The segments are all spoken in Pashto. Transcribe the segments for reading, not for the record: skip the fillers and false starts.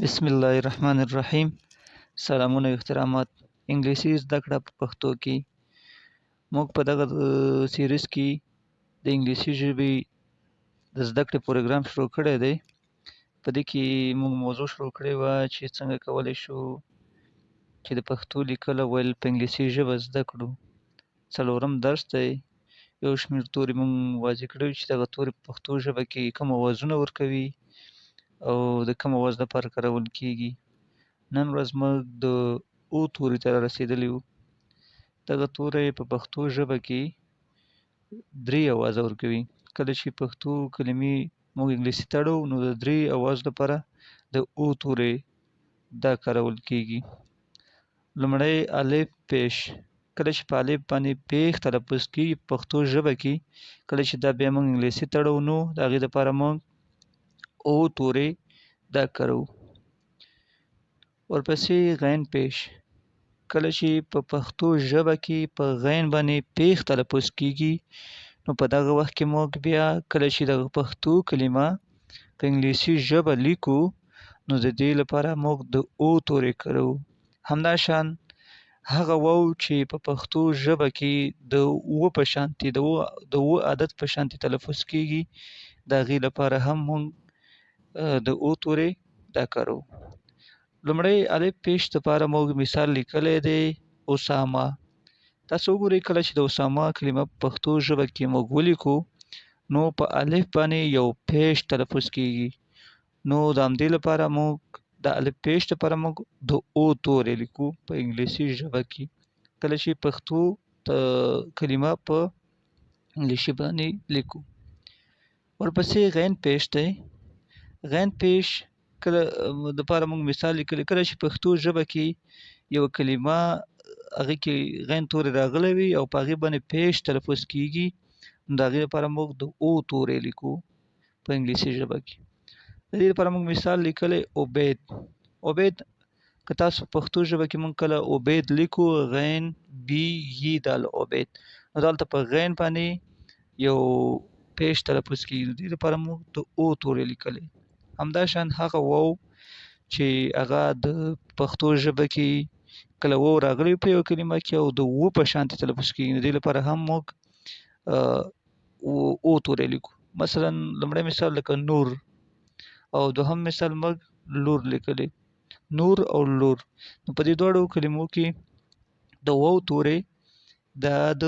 بسم الله الرحمن الرحیم. سلامونه او احترامات. انګلیسي زده کړه په پښتو کې. موږ په دغه سیریز کې د انګلیسي ژبې د زده کړې پروګرام شروع کړی دی. په دې کې موږ موضوع شروع کړې وه چې څنګه کولی شو چې د پښتو لیکل او ویل په انګلیسي ژبه زده کړو. څلورم درس دی. یو شمېر توري موږ واضح کړي چې دغه توري په پښتو ژبه کې کوم اوازونه ورکوي او د کوم اواز لپاره کارول کیږي. نن ورځ موږ د او توري ته رارسېدلي یو. دغه توری په پښتو ژبه کې درې اوازه ورکوي. کله چې پښتو کلمې موږ انګلیسي ته اړوو، نو د درې اواز لپاره د او توری دا کارول کیږي. لومړی الف پیش. کله چې په الف باندې پیښ تلفظ کیږي په پښتو ژبه کې، کله چې دا بیا موږ انګلیسي ته اړوو، نو د هغې لپاره موږ او توری دا کاروو. ورپسې غین پیش. کله چې په پښتو ژبه کې په غین باندې پیښ تلفظ کیږي، نو په دغه وخت کې موږ بیا کله چې دغه پښتو کلمه په انګلیسي ژبه لیکو، نو د دې لپاره موږ د او توری کاروو. همداشان هغه واو چې په پښتو ژبه کې د و په شانتي د و عدد په شانتي تلفظ کیږي، د هغې لپاره هم موږ د او توری دا کاروو. لومړی الف پیش لپاره موږ مثال لیکلی دی، اسامه. تاسو وګورئ، کله چې د اسامه کلمه په پښتو ژبه کې موږ ولیکو، نو په الف باندې یو پیش تلفظ کیږي، نو د همدې لپاره موږ د الف پیش لپاره موږ د او توری لیکو په انګلیسي ژبه کې، کله چې پښتو کلمه په انګلیسي باندې لیکو. ورپسې غین پیش دی. غین پیش کله دپاره موږ مثال لیکلی، کله چې پښتو ژبه کې یوه کلمه هغې کې غین توری راغلی وي او په هغې باندې پیش تلفظ کیږي، نو د هغې لپاره موږ د او توری لیکو په انګلیسي ژبه کې. د دې لپاره موږ مثال لیکلی، عبید. عبید، که تاسو پښتو ژبه کې موږ کله عبید لیکو، غین بی ی دال عبید، نو دلته په غین باندې یو پیش تلفظ کیږي، د دې لپاره موږ د او توری لیکلی. همداشان هغه واو چې هغه د پښتو ژبه کې کله واو راغلی په یوه کلمه کې او د و په شانتې تلفظ کیږي، د دې لپاره هم موږ او توری لیکو. مثلا لومړی مثال لکه نور، او دوهم مثال موږ لور لیکلی، نور او لور. نو په دې دواړو کلمو کې د واو توری دا د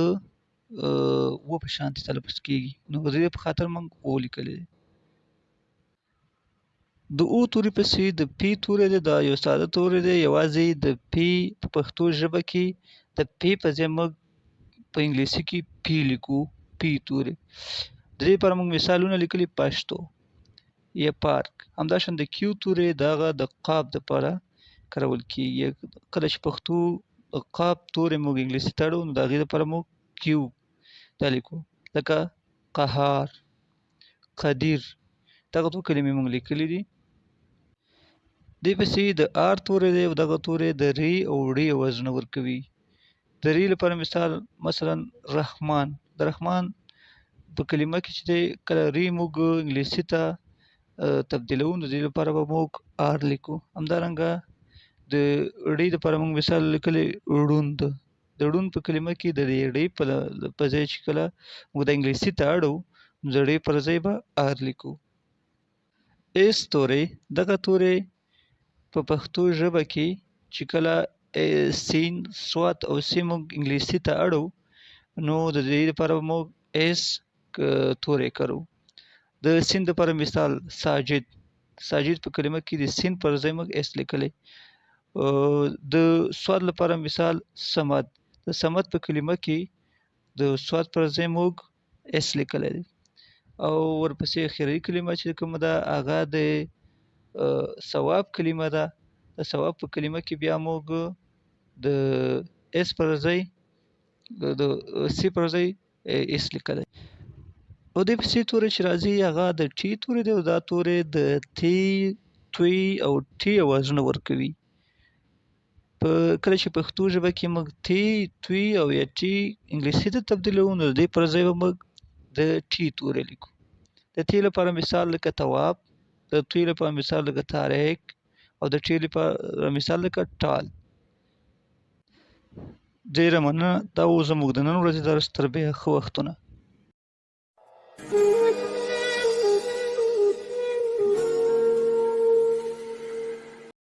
و په شانتې تلفظ کیږي، نو د دې په خاطر موږ او لیکلی دی. د او توري پسې د پی توری دی. دا یو ساده توری دی. یوازې د پی په پښتو ژبه کې د پی په ځای موږ په انګلیسي کې پی لیکو، پی توری. د دې لپاره موږ مثالونه لیکلي، پښتو یا پارک. همداشان د کیو توری دغه د قاب دپاره کارول کیږي. کله چې پښتو قاب توری موږ انګلیسي ته اړوو، نو د هغې لپاره موږ کیو دا لیکو، لکه قهار، قدیر. دغه دوه کلمې موږ لیکلي دي. دې پسې د آر توری دی، او دغه توری د ری او ړې اوازونه ورکوي. د ری لپاره مثال مثلا رحمان. د رحمان په کلمه کې چې دی، کله ری موږ انګلیسي ته تبدیلوو، نو د دې لپاره به موږ آر لیکو. همدارنګه د ړې لپاره موږ مثال لیکلی، ړوند. د ړوند په کلمه کې د دې ړې په ځای چې کله موږ د انګلیسي ته اړوو، نو د ړې پر ځای به آر لیکو. اس توری، دغه توری په پښتو ژبه کې چې کله سین، سواد او سی موږ انګلیسي ته اړو، نو د دې لپاره به موږ اس توری کاروو. د سین لپاره مثال ساجد. ساجد په کلمه کې د سین پر ځای موږ اس لیکلی. د سواد لپاره مثال صمد. د صمد په کلمه کې د سواد پر ځای موږ اس لیکلی دی. او ورپسې اخري کلمه چې کومه ده، هغه د ثواب کلمه ده. د ثواب په کلمه کې بیا موږ د اس پر ځای، د سی پر ځای اس لیکلی. او دې پسې توری چې راځي، هغه د ټي توری دی، او دا توری د تی، توی او ټي اوازونه ورکوي. په کله چې پښتو ژبه کې موږ تی، توی او یا ټي انګلیسي ته تبدیلوو، نو د دې پر ځای به موږ د ټي توری لیکو. د تی لپاره مثال لکه تواب، د توی لپاره مثال لکه تاریک، او د ټې لپاره مثال لکه ټال. ډېره مننه، دا و زموږ د نن ورځې درس. تر بیا، ښه وختونه.